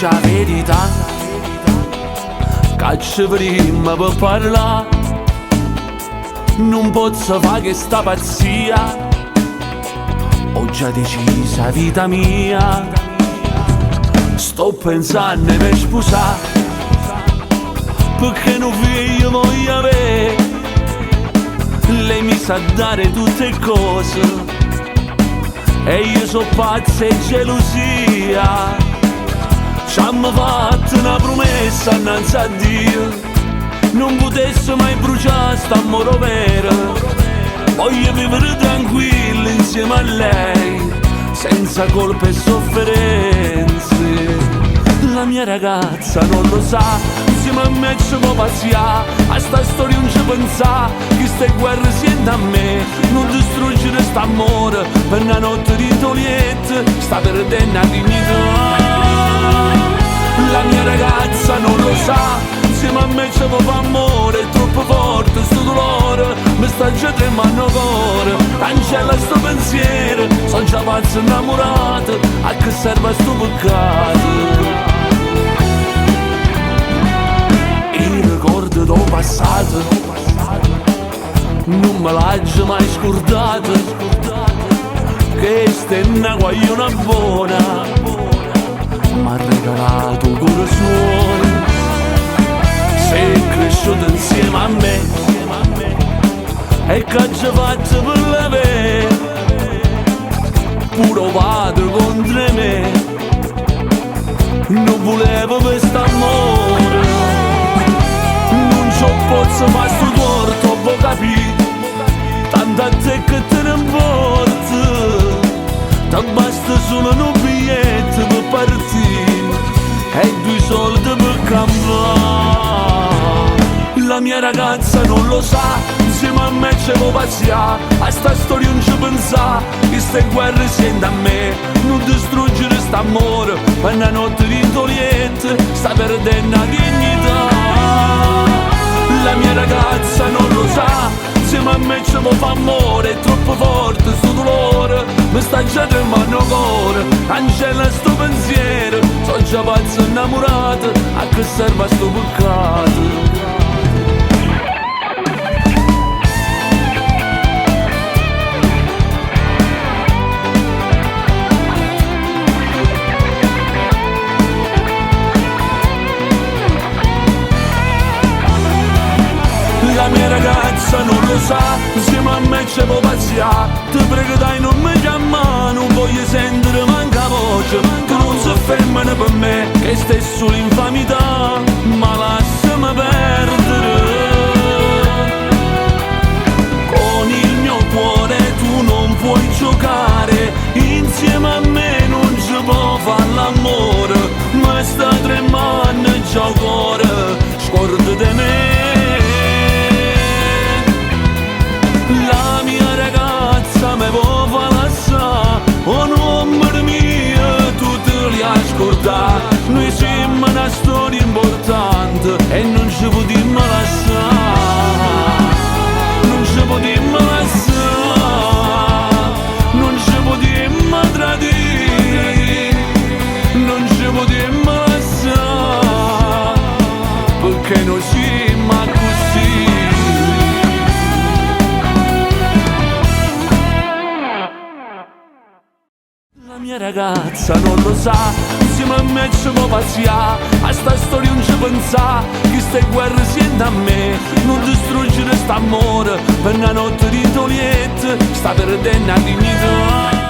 Dice 'a verità Ca ce vedimmo pe' parlà Nun pozzo fa chesta pazzia Ho già deciso 'a vita mia Sto pensanno 'e me spusà Pecché nu figlio voglio avè Lei mi sa dare tutte cose E io so' pazzo 'e gelusia C'ammo fatto na promessa annanze a Dio Nun putesse mai brucià st'ammore overo Voglio vivere tranquillo insieme a lei Senza colpe e sofferenze La mia ragazza non lo sa Insieme a me ci può pazzià A sta storia non ci pensà Cheste guerre siente a me Nun distruggere st'ammore Per una notte dint' 'o lietto Sta perdendo 'a dignità La mia ragazza non lo sa Insieme a me ci può fa amore È troppo forte sto dolore Mi sta già tremando il cuore Cancella sto pensiero Sono già pazzo innamorato A che serve sto peccato I ricordi do passato Nun me l'aggio mai scordato Chesta è una guagliona buona M'ha regalato 'o core suono Sei cresciuto insieme a me E che ci faccio per l'avere Pure 'o padre contro me Non volevo quest'amore Non ci posso fare sto torto, può capire Tanto a te che te ne importa Ti basta solo un biglietto per partire E due soldi per campare La mia ragazza non lo sa Insieme a me ci può pazzià A sta storia non ci pensa Queste guerre siente a me Non distruggere st'amore Per una notte dint' 'o lietto Sta perdendo la dignità La mia ragazza non lo sa Insieme a me ci può fa amore È troppo forte sto dolore Mi sta già tremando il cuore Cancella sto pensiero Sono già pazzo innamorato A che serve sto peccato La mia ragazza non lo sa, insieme a me ci può pazzià Ti prego dai non mi chiamare, non voglio sentire manca voce Tu non si femmina per me, che stesso l'infamità Ma lasciami perdere Con il mio cuore tu non puoi giocare Insieme a me non ci può fare l'amore Ma sta tremando già il cuore, scorda di me La mia ragazza mi può far lasciare O numero mio tu te li hai scordati Noi siamo una storia importante E non ci potremmo lasciare Non ci potremmo lasciare Non ci potremmo tradire Non ci potremmo lasciare Perché noi siamo così La mia ragazza non lo sa, insieme a me ci può pazzià A sta storia non ci pensa, queste guerre siente a me Non distruggere st'amore, per una notte dint' 'o lietto Sta perdendo la dignità